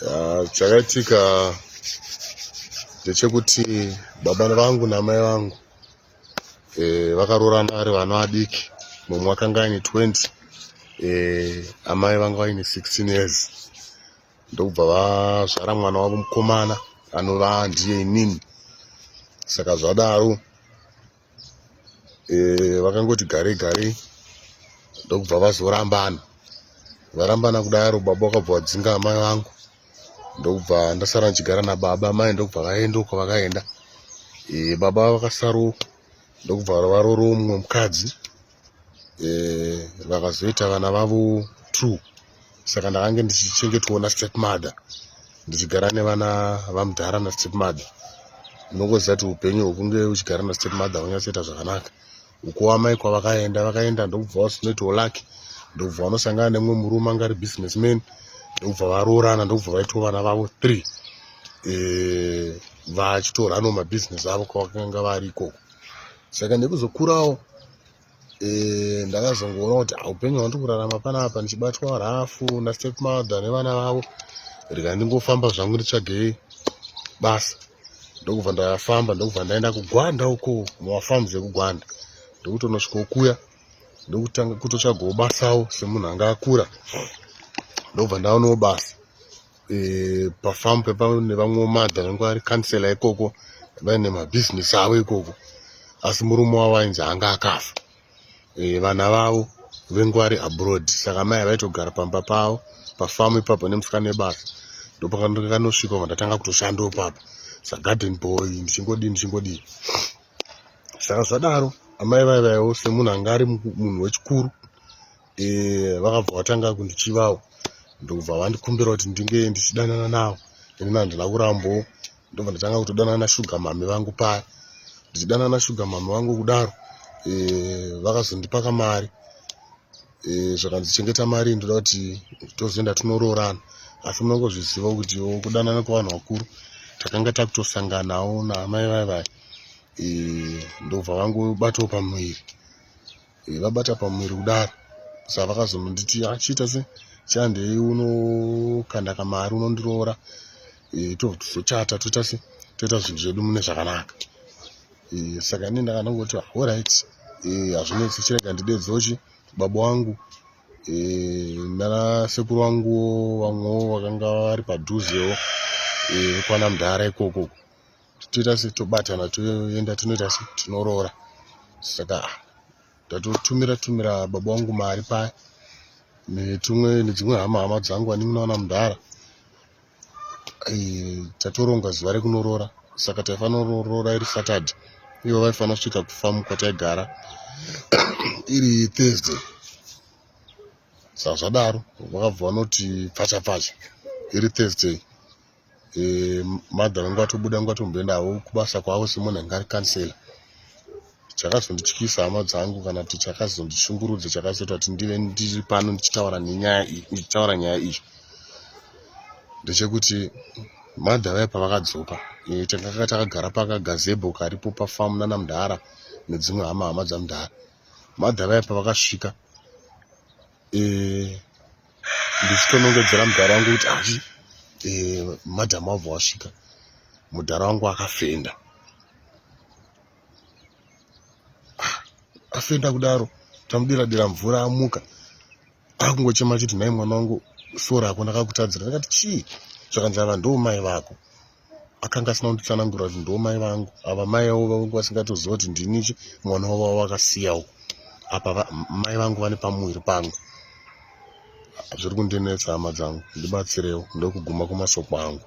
Ah, chakaitika ndechekuti baba vangu namai vangu eh, vakaroorana vari vana vadiki mumwe akanga aine 20 eh, amai vanga vaine 16 years ndokubva vazvara mwana wavo mukomana anova ndiye inini saka zvadaro e, vakangoti garei garei ndokubva vazorambana varambana kudaro baba vakabva vadzinga amai vangu ndokubva ndasara ndichigara nababa amai ndokubva vaenda uko vakaenda e, baba vakasaro ndokubva varoro mumwe mukadzi e, vakazoita vana vavo two saka ndakange ndichichengetwawo nastepmother ndichigara nevana vamudhara nastepmother unongoziva kuti upenyu hwekunge uchigara nastepmother hunyatsoita zvakanaka uko amai kwavakaenda vakaenda ndokubva vasinoitawo lucky ndokubva vanosangana nemumwe murume anga ari businessman ndokubva varoorana ndokubva vaitawo vana vavo three eh, vachitoranawo mabhizinesi avo kwavakanga vari ikoko saka nekuzokurawo Eh, ndakazongoona kuti upenyu hwandiri kurarama panapa ndichibatwa rafu nastepmother nevana vavo rega ndingofamba zvangu nditsvage basa ndokubva ndafamba ndokubva ndaenda kugwanda uko mumafarms ekugwanda ndokutonosvika ukuya ndokutanga kutotsvagawo basawo semunhu anga akura ndokubva ndaonawo basa e, pafamu pepane vamwe madha vanenge vari kansela ikoko vaine mabhizinesi avo ikoko asi murume wavo ainzi anga akafa e, vana vavo venge vari abroad saka mai vaitogara pamba pavo pafamu ipapo nemusikana webasa ndopakanokanosvika ndatanga kutoshandawo papa sagarden boy ndichingodii ndichingodii saka zvadaro amai vaivaiwo semunhu anga ari munhu wechikuru e, vakabva vatanga kundichivawo ndokubva vandikumbira kuti ndinge ndichidanana navo inini handina kurambawo ndobva ndatanga kutodanana nashuga mami vangu paya ndichidanana nashuga mami vangu kudaro e, vakazondipa kamari e, zvakanzi chengeta mari ndoda kuti tozoenda tinoroorana asi munongozviziva kuti kudanana kwevanhu vakuru takanga takutosanganawo naamai vai vai e, ndobva vangobatawo pamuviri Eh, vabata pamuviri kudaro saka vakazonditi achiita ah, se chihandei unokanda kamari unondiroora eh, tozochata toita se toita zvinhu zvedu mune zvakanaka eh, saka ini ndakanongoti orit hazvinetsi chirega ndidedzochi baba wangu nana sekuru vanguwo vamwewo vakanga vari padhuzewo kwana mudhara ikoko toita se tobatana toenda tinoita se tinoroora saka ndatotumira tumira baba wangu mari paya netumwe nedzimwe hama hama dzangu vanin'ina vana mudhara eh, tatoronga zuva rekunoroora saka taifanira kunoroora iri saturday ivo vaifanira kusvika kufamu kwataigara iri thursday saka zvadaro vakabva vanoti pfacha pfacha iri thursday e, mother vangu vatobuda vangu vatomboenda havo kubasa kwavo semunhu anga ari kansela chakazondityisa hama dzangu kana kuti chakazondishungurudza chakazoita kuti ndive ndiri pano ndichitaura nenyaya iyi ndichitaura nyaya iyi ndechekuti mother vaya pavakadzoka e, takanga takagara pakagazebo karipo pafamu nana mudhara nedzimwe hama hama dzamudhara mother vaya pavakasvika eh, ndichitonongedzera mudhara wangu kuti achi eh, madhamu wabva wasvika mudhara wangu akafenda ah, afenda kudaro tamudira dira mvura amuka akungochema achiti nhai mwana wangu sori ako ndakakutadzira ndakati chii zvakanzi ava ndo mai vako akanga asina kunditsanangura kuti ndo mai vangu ava mai avo vangu vasingatoziva kuti ndinichi mwana wavo wavakasiyawo apa mai vangu vane pamuviri pangu zviri kundinetsa hama dzangu ndibatsirewo ndokuguma kumasoko angu.